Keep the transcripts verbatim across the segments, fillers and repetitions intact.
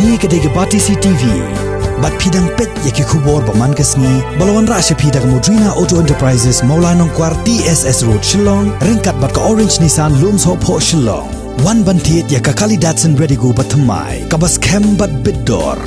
Kane ka dei ka Batesi TV. Bad phi dang peit ïa ki khubor ba man ka sngi ba la wanrah sha phi da ka Modrina Auto Enterprises, Mawlai Nongkwar, T S S Road, Shillong, ryngkat bad ka Orange Nissan, Lumsohphoh, Shillong. Wan ban thied ïa ka kali Datsun Redigo ba thymmai, kaba skhem bad bit dor.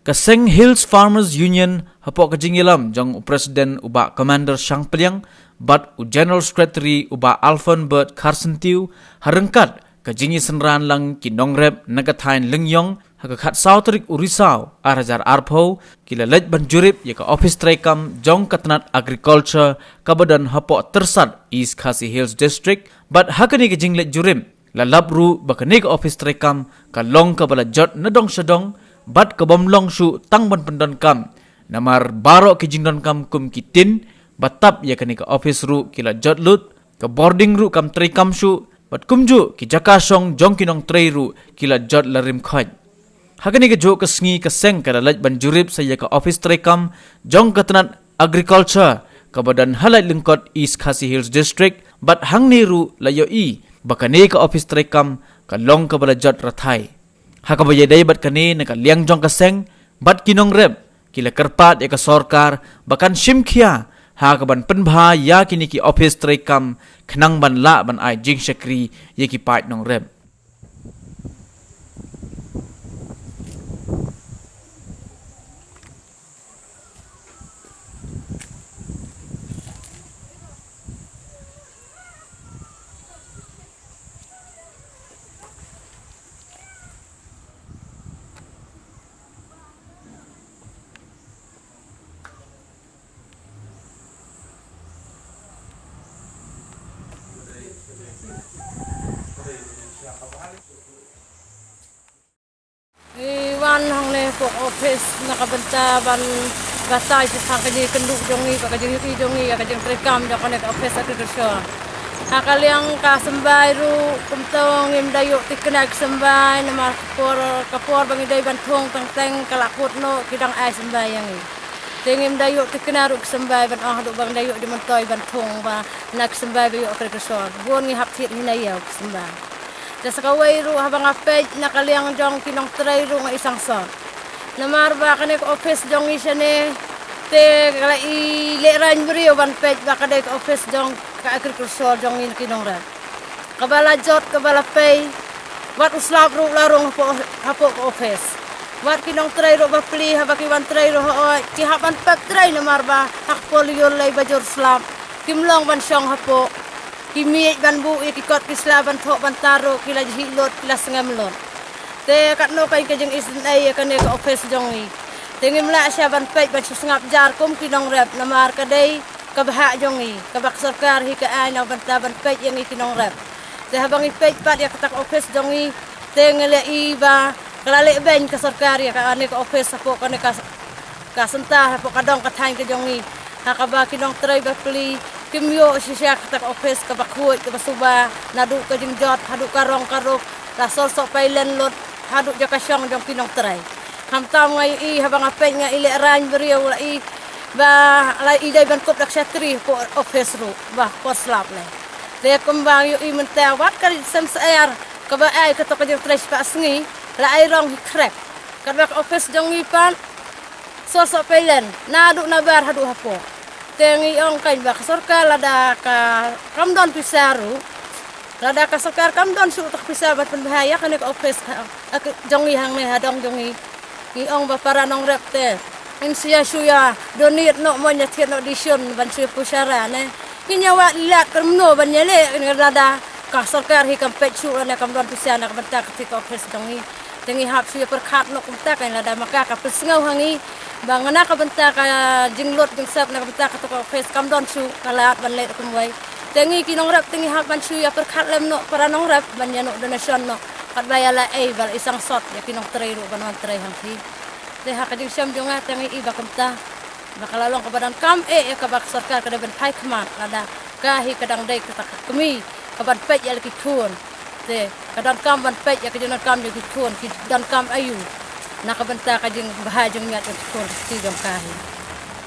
Ka seng Hills Farmers Union hapoh ka jingïalam jong u President u Bah Commander Shangpliang bad u General Secretary u Bah Alphonbert Kharsyntiew, ha ryngkat ka jingïasynran lang ki nongrep na ka thaiñ Lyngiong, ha ka khatsaw tarik u Risaw ar hajar arphew, ki la leit ban jurip ïa ka ophis treikam jong ka tnat Agriculture kaba don hapoh Tyrsad, East Khasi Hills District. Bad ha kane ka jingleit jurip, la lap ruh ba kane ka ophis treikam ka long kaba la jot na dong sha dong, bad ka bym long shuh tang ban pyndonkam. Namar baroh ki jingdonkam kum ki tin ba tap ïa kane ka ophis ruh ki la jot lut, ka bording ruh kam treikam shuh, bad kumjuh ki jaka shong jong ki nongtrei ruh ki la jot la rim khoit. Ha kane kajuh ka sngi ka seng ka la leit ban jurip sa ïa ka ophis treikam jong ka tnat Agriculture kaba don ha Laitlyngkot, East Khasi Hills District, bad hangne ruh la ïohi ba kane ka ophis treikam ka long kaba la jot rathai. Ha kaba ïadei bad kane, na ka liang jong ka seng bad ki nongrep, ki la kyrpad ïa ka sorkar ba kan shim khia ha kaban pynbha ïa kine ki ophis treikam, khnang ban lah ban ai jingshakri ïa ki paid nongrep. Ngi wan hangne hapoh ophis na ka bynta ban batai shaphang ka jingïakynduh jong ngi bad ka jingïohi jong ngi ïa ka jingtreikam jong kane ka ophis Agriculture. Ha ka liang ka symbai ruh kumta ngim da ïoh thikna ki symbai, namar ka por, ka por ba ngi dei ban thung teng teng ka la kut noh, ki dang ai symbai ïa ngi. Te ngim da ïoh thikna ruh ki symbai ban ong haduh ba ngi da ïoh jingmyntoi ban thung ba na ki symbai ba ïoh Agriculture. Bun ngi hap thied hi na ïew ki symbai. Te sa kawei ruh haba nga peit na ka liang jong ki nongtrei ruh nga i sangsot. Namar ba kane ka ophis jong ngi shane te ka la i lehraiñ briew ban peit ba ka dei ka ophis jong ka Agriculture jong ngi ki nongrep. Kaba la jot, kaba la pei, wat u slap ruh la rung hapoh, hapoh ka ophis. Wat ki nongtrei ruh ba pli, haba ki wan trei ruh hooid, ki hap ban pep trei namar ba ha ka por lyiur lei ba jur slap kim long ban shong hapoh. Ki miej ban buh ïa ki kot ki sla ban thoh ban tar ruh ki la jhieh lut, ki la sngem lut. Te katno kein ka jingisynei ïa kane ka ophis jong ngi. Te ngim lah shuh ban peit ban shu sngap jar kum ki nongrep namar ka dei ka bhah jong ngi, kaba ka sorkar hi ka ai na ka bynta ban peit ïa ngi ki nongrep. Te haba ngi peit pat ïa kata ka ophis jong ngi, te ngi la i ba ka la leh beiñ ka sorkar ïa kane ka ophis hapoh kane ka, ka synta hapoh ka dong ka thaiñ ka jong ngi. Ha kaba ki nongtrei ba pli kim ïoh shisha kata ka ophis kaba khuid kaba suba, naduh ka jingjot haduh ka rong ka ruk, la sor soh pailen lut haduh jaka shong jong ki nongtrei. Khamtam nga ïohi haba nga peit nga i lehraiñ briew la i ba la i dei ban kup da ka shatri hapoh ophis ruh ba por slap lei. Te kumba nga ïohi mynta wat ka ri sem syair kaba ai kato ka jingtrei spah sngi la ai rong hi krek. Katba ka ophis jong ngi pat sor soh pailen naduh nabar haduh hapoh. Te ngi ong kein ba ka sorkar lada ka kam don pisa ruh, lada ka sorkar kam don shuh ta ka pisa ban pynbha ïa kane ka ophis ka, ka jong ngi hangne ha dong jong ngi. Ngi ong ba para nongrep te ngin sa ïa shu ïa donate noh, mon ïa thied noh dishon ban shu ïa pynshara ne. Ngin ïa wad lad kyrmno ban ïa leh, lada ka sorkar hi kam peit shuh lane kam don pisa na ka bynta ka thied ka ophis jong ngi. Te ngi hap shu ïa pyrkhat noh kumta kein lada ma ka ka pynsngew ha ngi ba nga na ka bynta ka jinglut jingsep na ka bynta kato ka ophis kam don shuh ka lad ban leh kumwei. Te ngi ki nongrep te ngi hap ban shu ïa pyrkhat lem noh para nongrep ban ïa noh donation noh. Katba ïa la ei ba la i sangsot ïa ki nongtrei ruh ban wan trei hangtei. Te ha ka jingshem jong nga te ngi i ba kumta ba ka la long kaba donkam eh ïa kaba ka sorkar ka dei ban phai khmat lada ka hi ka dang dei kata ka kmie kaban peit ïa la ki khun. Te ka donkam ban peit ïa ka jingdonkam jong ki khun, ki donkam aïu na ka bynta ka jingbha jingmiat jong ki khun ki jong ka hi.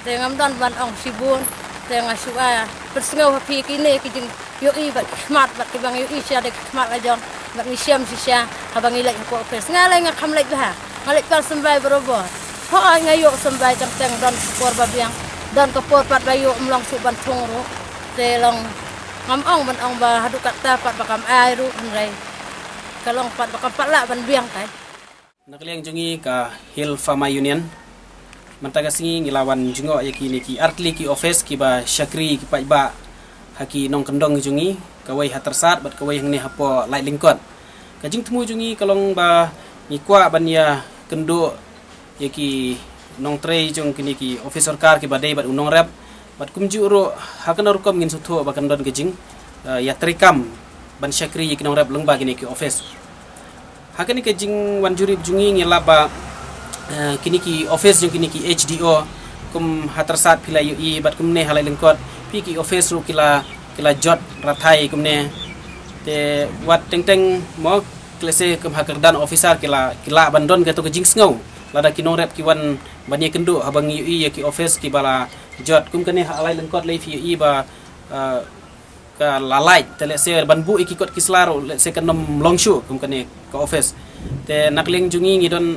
Te ngam don ban ong shibun, te nga shu ïa pynsngew ha phi kine ki jingïohi bad ki khmat bad kiba nga ïohi sha da ki khmat la jong. Bad ngi shem shisha haba ngi leit hapoh office. Nga lei nga kham leit bha. Nga leit pal symbai barabor. Hooid nga ïoh symbai teng teng don ka por ba biang. Don ka por pat ba ïoh ym long shuh ban thung ruh. Te long ngam ong ban ong ba haduh katta pat ba kam ai ruh hynrei ka long pat ba kam pat lah ban biang kai. Na ka liang jong ngi ka Hill Farmer Union, mynta ka sngi ngi la wan jngoh ïa kine ki artylli ki office kiba shakri ki paidbah ha ki nongkyndong jong ngi, kawei ha Tyrsad bad kawei hangne hapoh Laitlyngkot. Ka jingthmu jong ngi ka long ba ngi kwah ban ïa kynduh ïa ki nongtrei jong kine ki office sorkar kiba dei bad u nongrep, bad kumjuh ruh ha kano rukom ngin sngewthuh ba kan don ka jing, eh, ïa treikam ban shakri ïa ki nongrep lyngba kine ki office. Ha kane ka jingwan jurip jong ngi ngi lap ba, eh, kine ki office jong kine ki H D O, kum ha Tyrsad phi la ïohi bad kumne ha Laitlyngkot phi ki office ruh ki la, ki la jot rathai kumne. Te wat teng teng mo, lehse kum ha kyrdan officer ki la, ki lah ban don kato ka jingsngew lada ki nongrep ki wan ban ïakynduh haba ngi ïohi ïa ki office kiba la jot kum kane ha Laitlyngkot lei phi ïohi ba, eh, ka la lait, te lehse ban buh ïa ki kot ki sla ruh lehse kan ym long shuh kum kane ka office. Te na ka liang jong ngi ngi don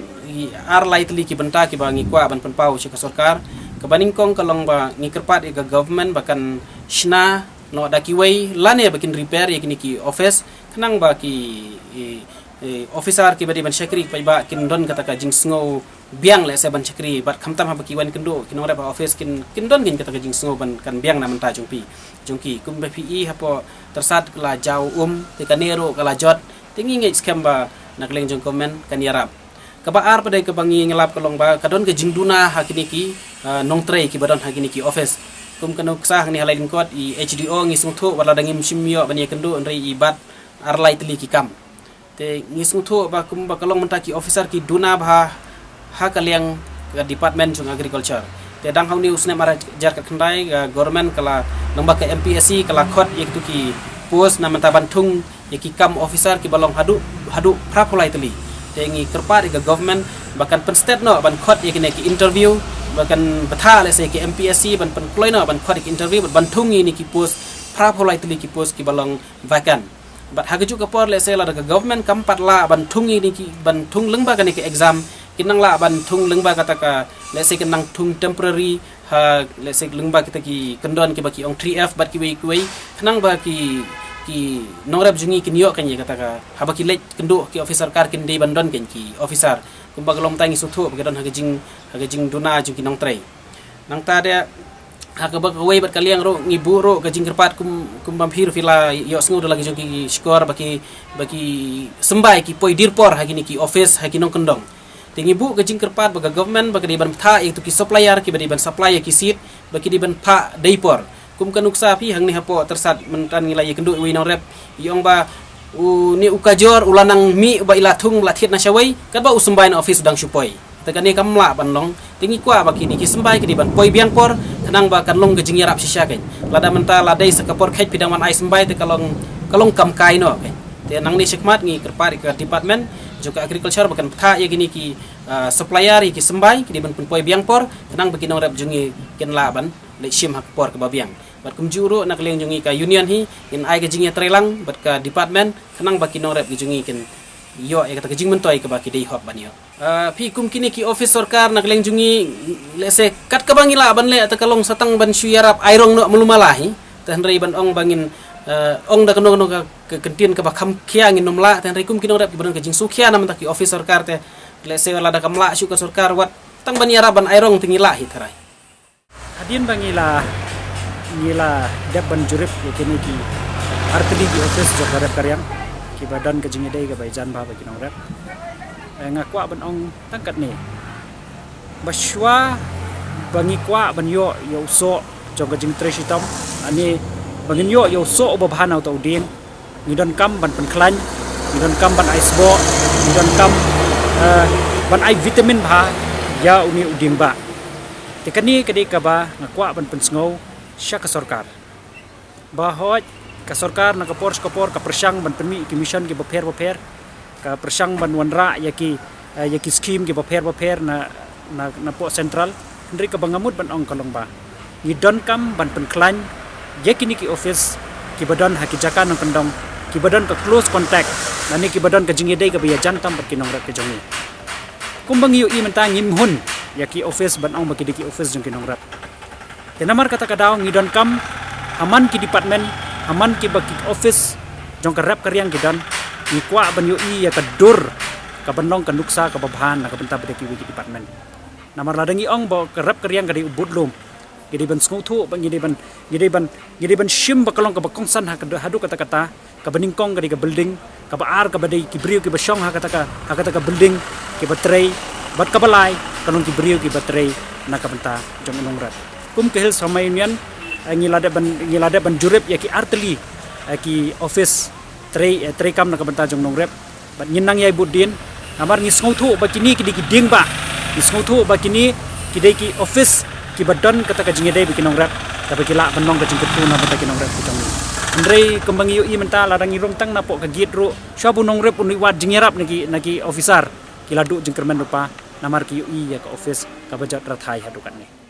ar lai tylli ki bynta kiba ngi kwah ban pynpaw sha ka sorkar. Kaba nyngkong ka long ba ngi kyrpad ïa ka government ba kan shna noh da kiwei lane ba kin repair ïa kine ki office khnang ba ki, eh, eh, officer kiba dei ban shakri paidbah kin don kata ka jingsngew biang lehse ban shakri bad khamtam haba ki wan kynduh ki nongrep ha office kin, kin don kata ka jingsngew ban kan biang na bynta jong phi, jong ki. Kumba phi i hapoh Tyrsad ka la jaw um, te kane ruh ka la jot, te ngi ngeit skhem ba na ka liang jong government kan ïarap. Kaba ar pat kaba ngi ngi lap ka long ba ka don ka jingduna ha kine ki, ah, nongtrei kiba don ha kine ki office. Kum ka nuksa hangne ha Laitlyngkot i H D O ngi sngewthuh wat lada ngim shym ïoh ban ïakynduh hynrei i bat ar lai tylli ki kam. Te ngi sngewthuh ba kumba ka long mynta ki officer ki duna bha ha ka liang ka Department jong Agriculture. Te dang ha une u snem ar hajar khatkhyndai ka government ka la, lyngba ka M P S C ka la khot ïa kitu ki post na mynta ban thung ïa ki kam officer kiba long haduh, haduh phra phew lai tylli. Te ngi kyrpad ïa ka government ba kan pynsted noh ban khot ïa kine ki interview, ba kan bthah lehse ïa ki M P S C ban pynkloi noh ban khot ïa ki interview bad ban thung ïa kine ki post phra phew lai tylli ki post kiba long vacant. Bad ha kajuh ka por lehse lada ka government kam pat lah ban thung ïa kine ki, ban thung lyngba kane ka exam, kin nang lah ban thung lyngba kata ka, lehse kin nang thung temporary, ha, lehse lyngba kita ki kyndon kiba ki ong three F bad kiwei kiwei, khnang ba ki, ki nongrep jong ngi kin ïoh kane kata ka, haba ki leit kynduh ki office sorkar kin dei ban don kane ki officer. Kumba ka long mynta ngi sngewthuh ba ki don ha ka jing, ha ka jingduna jong ki nongtrei. Nangta de ha kaba kawei bad ka liang ruh ngi buh ruh ka jingkyrpad kum, kum bym phi ruh phi la ïohsngew da la ki jong ki shkor ba ki, ba ki symbai ki poi dei por ha kine ki office ha ki nongkyndong. Te ngi buh ka jingkyrpad ba ka government ba ka dei ban phah ïa kitu ki supplier kiba dei ban supply ïa ki seed ba ki dei ban phah dei por. Kum ka nuksa phi hangne hapoh Tyrsad mynta ngi la ïakynduh iwei nongrep i ong ba une u kajor u la nang mih ba i la thung ba la thied na shawei katba u symbai na office u dang shu poi. Te kane kam lah ban long, te ngi kwah ba kine ki symbai ki dei ban poi biang por khnang ba kan long ka jingïarap shisha kein. Lada mynta la dei sa ka por kheit phi dang wan ai symbai te ka long, ka long kam kai noh kein. Te nangne shakhmat ngi kyrpad ïa ka department jong ka agriculture ba kan phah ïa kine ki, ah, supplier ïa ki symbai ki dei ban pynpoi biang por khnang ba ki nongrep jong ngi kin lah ban leit shim ha ka por kaba biang. Bad kumjuh ruh na ka liang jong ngi ka union hi ngin ai ka jingïatreilang bad ka department khnang ba ki nongrep ki jong ngi kin ïoh ïa kata ka jingmyntoi kaba ki dei hok ban ïoh. Ah, phi kum kine ki office sorkar na ka liang jong ngi, lehse kat kaba ngi lah ban leh te ka long sa tang ban shu ïarap airong noh malu mala hi. Te hynrei ban ong ba ngin, ah, ong da kano kano ka, ka kyntien kaba kham khia ngin ym lah, te hynrei kum ki nongrep kiba don ka jingsngewkhia na bynta ki office sorkar te lehse lada kam lah shuh ka sorkar wat tang ban ïarap ban airong te ngi lah hi tharai. Hadien ba ngi la, ngi la dep ban jurip ïa kine ki artylli ki office jong ka rep ka riang kiba don ka jingïadei kaba ïajan bha bad ki nongrep. Eh, nga kwah ban ong tang katne. Ba shuwa ba ngi kwah ban ïoh ïa u soh jong ka jingtrei shitom, lane ba ngin ïoh ïa u soh uba bha na uta u dieng, ngi donkam ban pynkhlaiñ, ngi donkam ban ai sboh, ngi donkam, eh, ban ai vitamin bha ïa une u dieng bah. Te kane ka dei kaba nga kwah ban pynsngew sha ka sorkar. Ba hooid ka sorkar na ka por sha ka por ka pyrshang ban pynmih ki mission kiba pher ba pher, ka pyrshang ban wanrah ïa ki, eh, ïa ki skim kiba pher ba pher na, na, na poh central. Hynrei kaba nga mut ban ong ka long ba ngi donkam ban pynkhlaiñ ïa kine ki office kiba don ha ki jaka nongkyndong, kiba don ka close contact Lane kiba don ka jingïadei kaba ïajan tam bad ki nongrep ki jong ngi. Kumba ngi ïohi mynta ngim hun ïa ki office ban ong ba ki dei ki office jong ki nongrep. Te namar kata ka daw ngi donkam ha man ki department, ha man kiba ki office jong ka rep ka riang ki don, ngi kwah ban ïohi ïa ka dur kaban long ka nuksa kaba bha na ka bynta ba dei kiwei ki department. Namar lada ngi ong ba ka rep ka riang ka dei u budlum, ngi dei ban sngewthuh ba ngi dei ban, ngi dei ban, ngi dei ban shim ba ka long kaba kongsan ha ka, haduh katta katta. Kaba nyngkong ka dei ka building, kaba ar kaba dei ki briew kiba shong ha kata ka, ha kata ka building, kiba trei, bad kaba lai ka long ki briew kiba trei na ka bynta jong u nongrep. Kum ka Hills Farmers Union, eh, ngi la dep ban, ngi la dep ban jurip ïa ki artylli, eh, ki office trei, eh, trei kam na ka bynta jong u nongrep. Bad ngin nang ïai bud dien, namar ngi sngewthuh ba kine ki dei ki dieng ba, ngi sngewthuh ba kine ki dei ki office kiba don kata ka jingïadei bad ki nongrep, kaba ki lah ban long ka jingkyrkhu na bynta ki nongrep ki jong ngi. Hynrei kumba ngi ïohi mynta, lada ngi rung tang napoh ka gate ruh, shuwa ba u nongrep un ïoh wad jingïarap na ki, na ki officer, ki la duh jingkyrmen lypa, namar ki ïohi ïa ka office kaba jot rathai haduh katne.